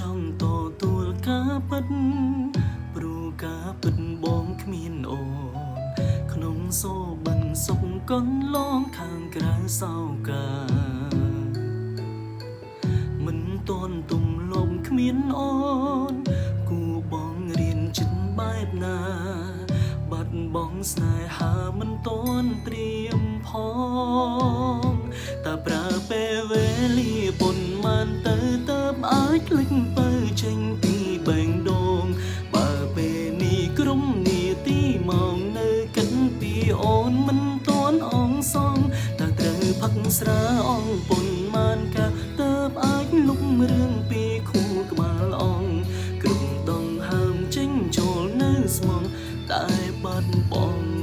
ចង់តទួលការពិតព្រោះការពិតបងគ្មានអូនក្នុងសូបិនសុខកន្លងខាងក្រៅសោកាមិនតន់ទំលំគ្មានអូនគូបងរៀនចិត្តបែបណា បាត់បងស្នេហាមិនតន់ត្រៀមផងតើប្រើពេលវេលាប៉ុន្មានទៅទៅអាចភ្លេចបើចេញពីបែងដងបើពេលនេះក្រុមនីទីមកនៅគិតពីអូនមិនតន់អងសងតើត្រូវផឹកស្រាអងប៉ុន្មានកាទៅអាចលុបរឿងពីខួរក្បាលអងគ្រប់ដងហើមចេញចូលនៅស្មងតែបាត់បង